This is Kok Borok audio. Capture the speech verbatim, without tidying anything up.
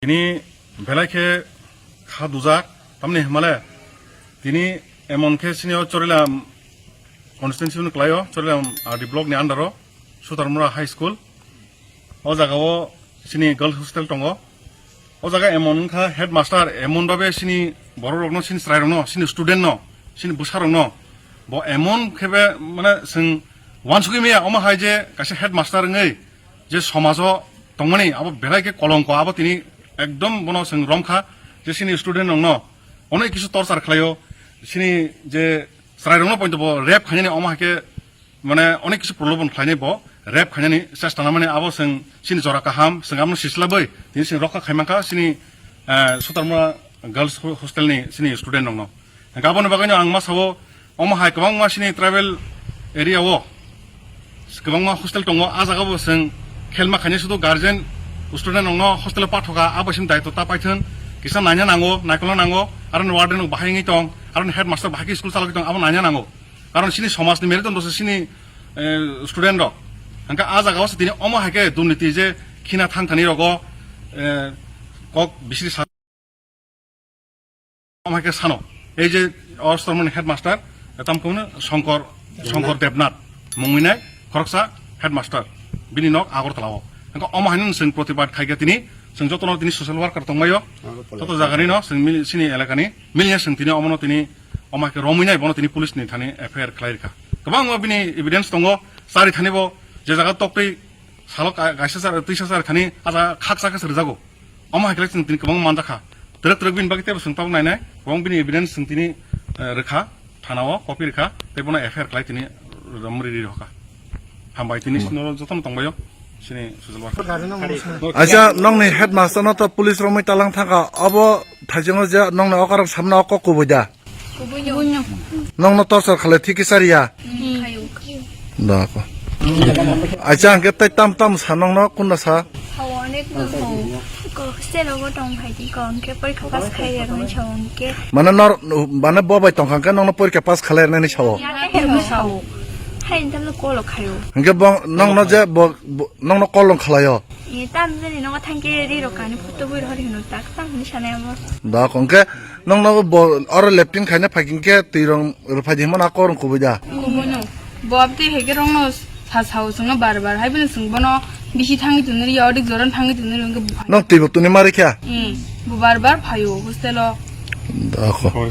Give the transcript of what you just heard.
Tini belai khe kha dujak, tamni hwnmale tini emon khe sini o Chorilam constituency ni kwlaio, Chorilam R D block ni under o Sutarmura High School. O jaga o sini girls hostel tongo. O jaga emon wngkha headmaster, emon babe sini borok rokno, sini chwrai rokno, sini student no, sini bwsa rokno bo emon khebe mane chwng uansugwi maya, omo hai je kaisa headmaster wngwi je somajo tongmani abo belai khe kolongko, abo tini ekdom bono chwng romkha je sini student rokno onek kisu torchar khlaio, sini je chwrai rokno poito bo rape khainani, omo hai khe mane onek kisu prolobon khlainai bo, rape khainani chesta namani, abo chwng sini jora kaham, chwng abono sisla bai tini chwng rokha khaimankha sini, eh, Sutarma Girls Ho-, Hostel ni sini student rokno. Hingke aboni bagwino ang ma sao, omo hai kwbangma sini tribal area o kwbangma hostel tongo, a jaga bo chwng khelma khainai sudu guardian student rokno hostel o pathoka, abo sini daitw ta paithwng, kisa naina nango, naikolna nango, aro warden rok bahai wngwi tong, aro headmaster bahai khe school chalogwi tong, abo naina nango. Karon sini somaj ni merudon rok se sini, eh, student rok. Hingke a jaga o se tini omo hai khe durniti je khina thang thani rogo, eh, kok bisiri sa-, omo hai khe sano. Ei je Ostormoni headmaster, eh, tam khe mano Shankar, Shankar Debnath mungwi nai khoroksa headmaster. Bini nok Agartala o. Hingke omo hai no chwng protibad khai khe tini, chwng jotono tini social worker tongbaio. Agartala. Joto jaga ni no chwng mili-, sini elaka ni. Mili ya chwng tini omono tini Omo hai khe romwi nai bono tini police ni thani F I R khlai rikha. Kwbangma bini evidence tongo, chari thani bo je jaga toktwi salo ka-, kaisa char, twisa chari thani a jaga khaksa khe se rwjago. Omo hai khe chwng tini kwbangma manjakha. Twrwk twrwk bini bagwi teibo chwng tabuk nainai, kwbang bini evidence chwng tini, eh, rwkha, thana o copy rwkha, tei bono F I R khlai tini romwi riri rwkha. Hambai tini sino jotono tongbaio, sini social worker. Acha nongni headmaster no to police romwi talang thangkha, abo thaichongo je nongni okarok samna o kok kubui da. Kubui no. Nongno torchar khalai thiki chariya. Hmm. Da ko. Acha hingke tei tam tam sa nongno kunna sa. Hao onek no ho. Ko hostel o tong phai di ko hingke porikha pass khai ya rong chao hingke. Mane nor, mane bo bai tong kha hingke nongno porikha pass khalai nani sao. Ya ke no sao. Hai intam no kolo khayo. Hingke bo nongno je bo, bo, nongno kol rong khlaio. E, tam jani nogo thangke ri rok kani photo bui rok hino tak tam hini sanai amo. Da kongke nongno bo oro leptin khaina phaikin ke twi rong rwphai di himana kok rong kubui da. Kubuno. Bo abdi hege rongno sa sao songno bar bar hai bini song bono bisi thangwi tuni ri odik joran thangwi tuni ri hingke bo phai. Nong twi bo tuni mari kha? Hmm. Bo bar bar phaio hostel o. Da ko.